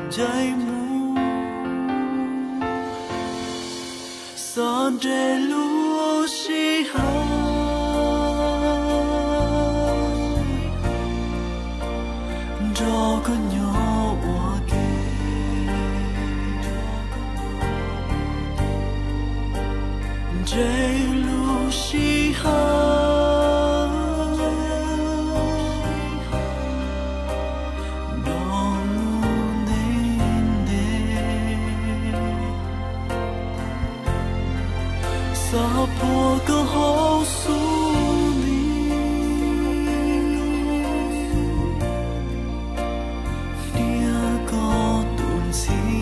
Ncaim mus, xav nres lub sij hawm nrog koj nyob ua ke. Nres lub sij hawm no mus ntev ntev, xav pom koj hauv xub ntiag, hnia koj tus ntxhiab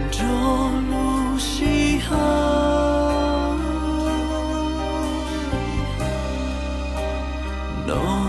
nrog lub sij hawm no